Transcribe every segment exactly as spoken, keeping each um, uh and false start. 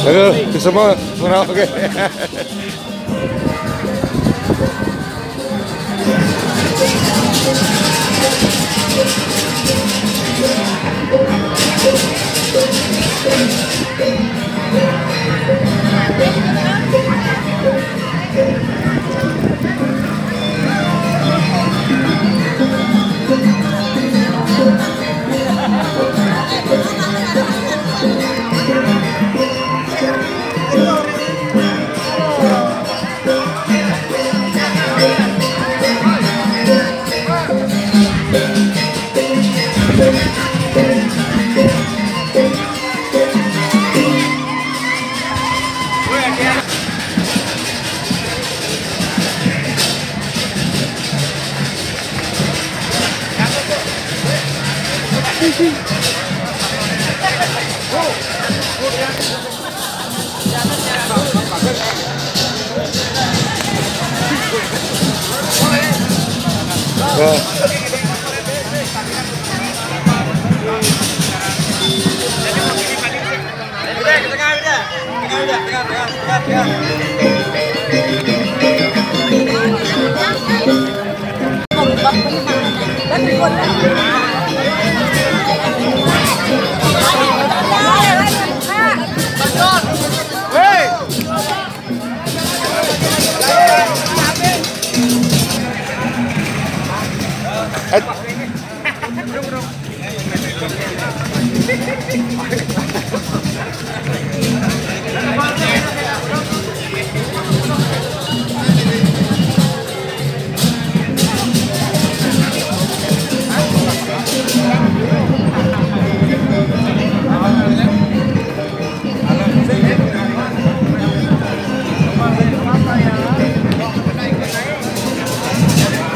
Aduh, semua kurang oke.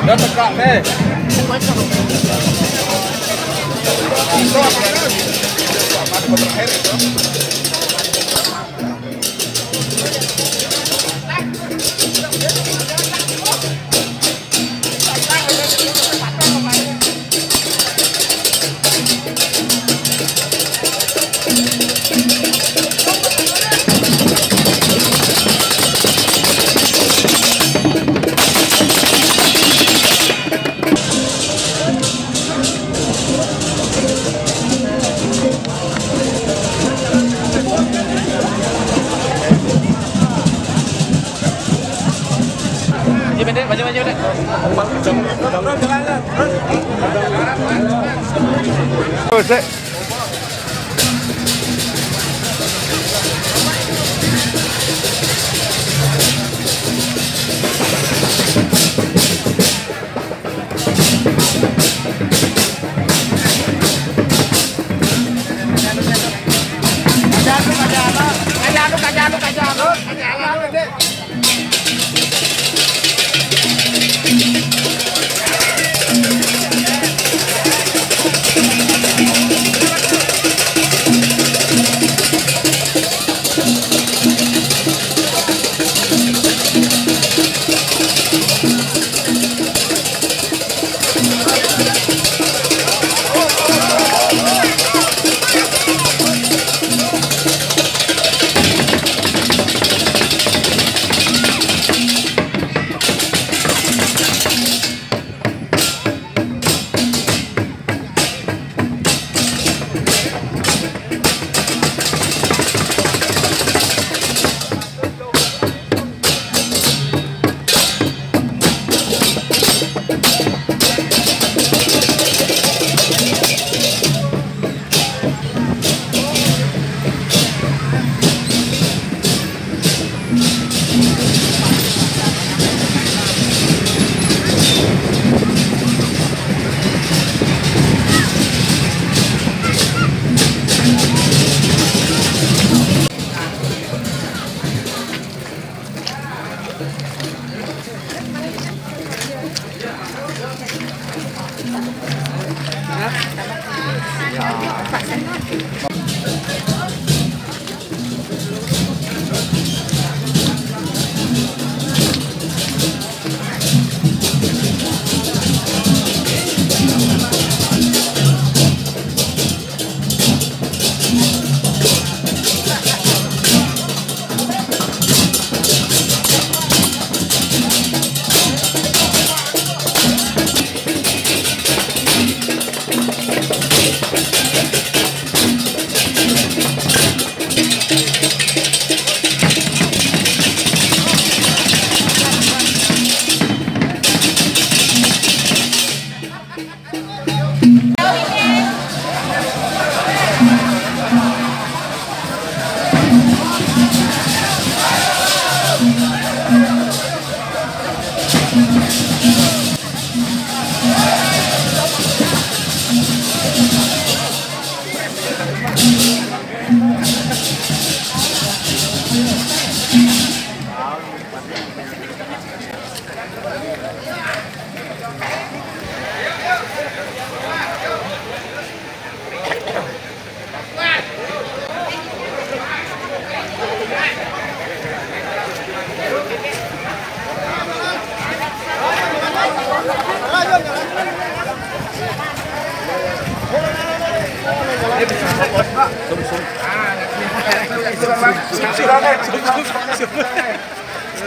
Udah tegak, teh. Maju, pendek, maju, maju, pendek. Oh, sik.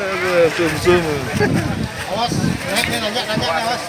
Aduh, sumsum. Awas, naik nih, nanjak, nanjak nih, awas.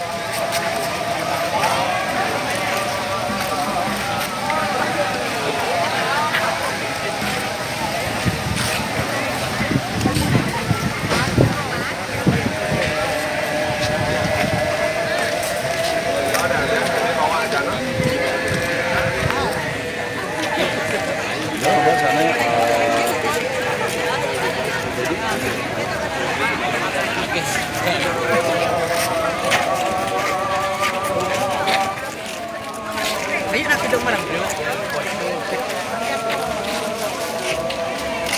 Ayo nak hidup malam.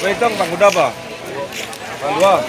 Weh, Tong, Pak Kuda apa? Pak Dua.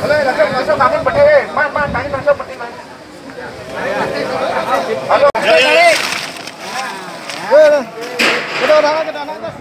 Halo, langsung, langsung bangun, peti, eh. Man, man, tadi langsung peti, man. Halo. Ya, ya. Udah, udah, udah, udah, udah.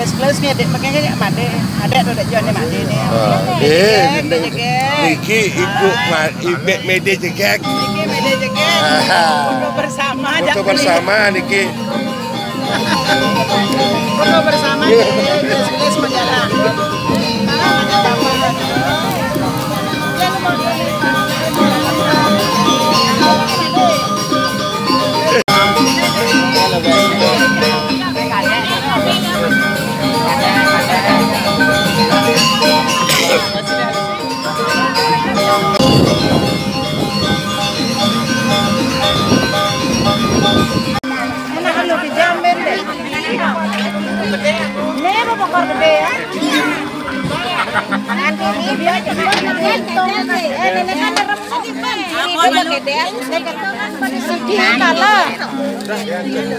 Kelas-kelas ni adik makan ke mandi. Adik tu dak jual ni mandi ni. Ah, deh, niki ikut mat ibek mede jegek. Niki mede jegek. Foto bersama. Foto bersama niki. Foto bersama di Grace Grace Majalah.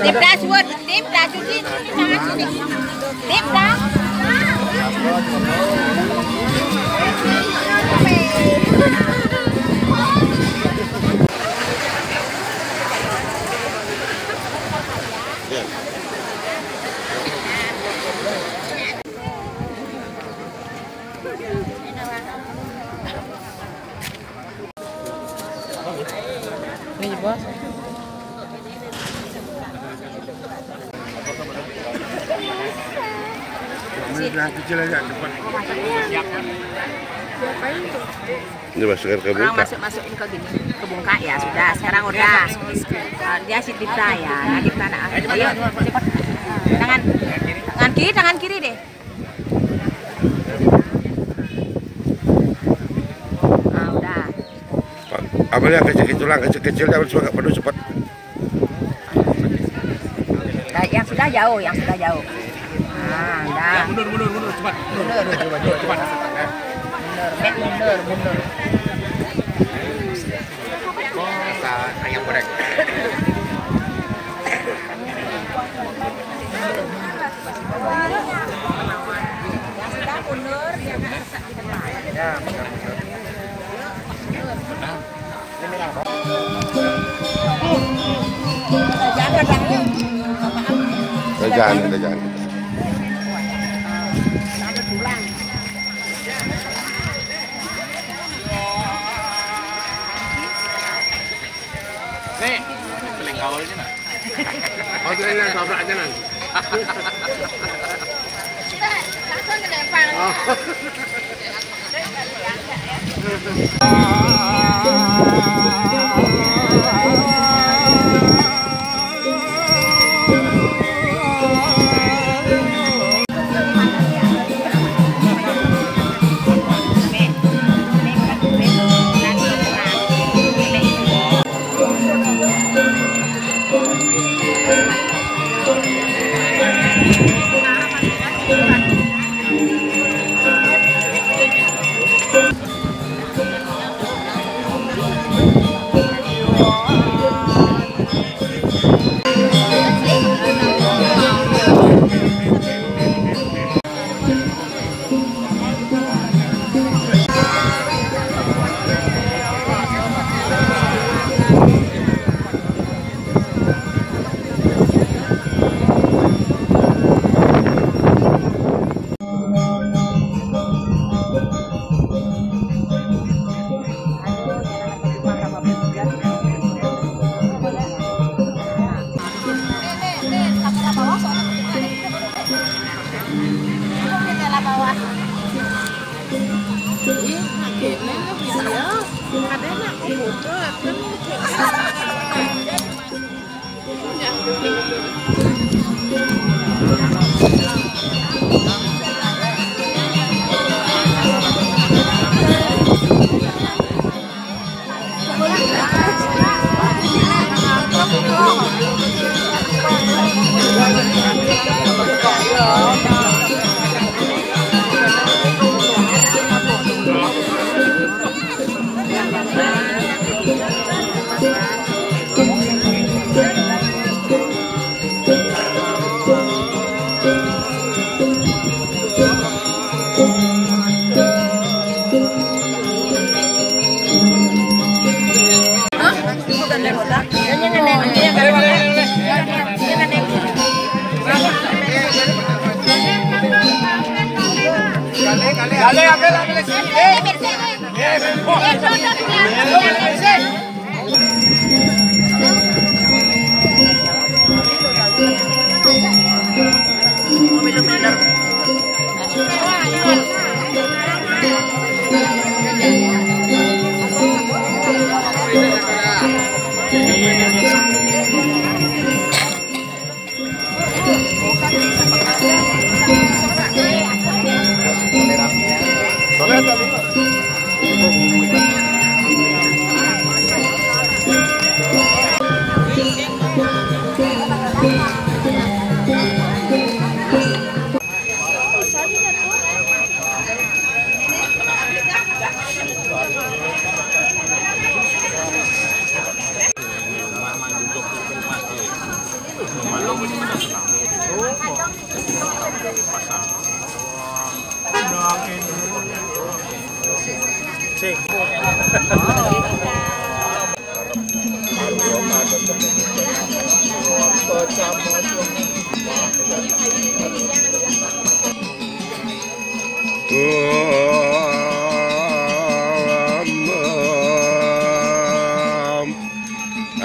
Tip dah, suruh tip dah, cuci tangan sini. Tip dah. Ini, Bos. Ini masukkan ke bungka. Orang masuk-masuk ini ke gini, ke bungka ya, sudah. Sekarang udah. Ah, dia si Tirta ya. Nah, kita nak. Ayo, cepat. Tangan, tangan kiri, tangan kiri deh. Ah, udah. Apa yang kecil-kecil, yang kecil-kecil, jangan suka penuh cepat. Nah, yang sudah jauh, yang sudah jauh. Ah, udah. Mundur, mundur, mundur, cepat. Mundur. Cepat. Mundur, Mek, mundur, mundur. Rasa ayam goreng. Udah jangan, udah jangan. Nih, paling kawal aja nah. Langsung ke depan. Oh.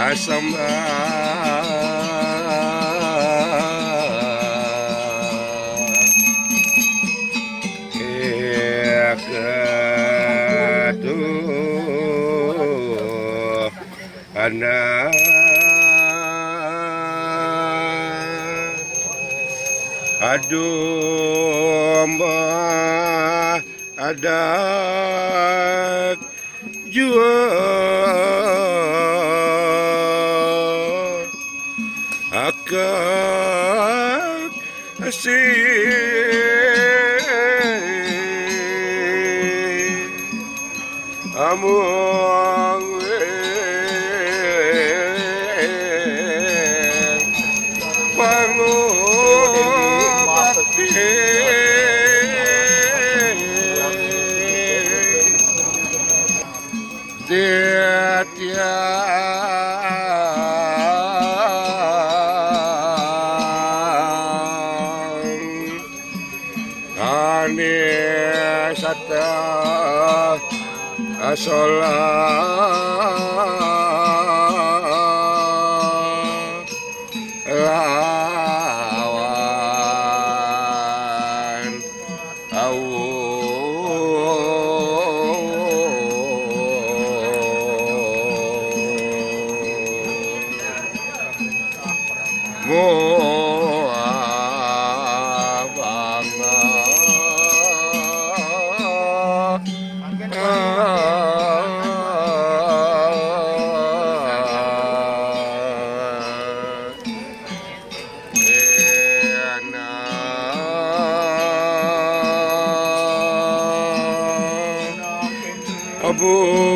Asam. Ekatu. Anak. Aduh, mbah, adak jua. Akak asih. Among weh pangobati. Titiang ane sata asola lawan. Awo. Moa bangga. Abu.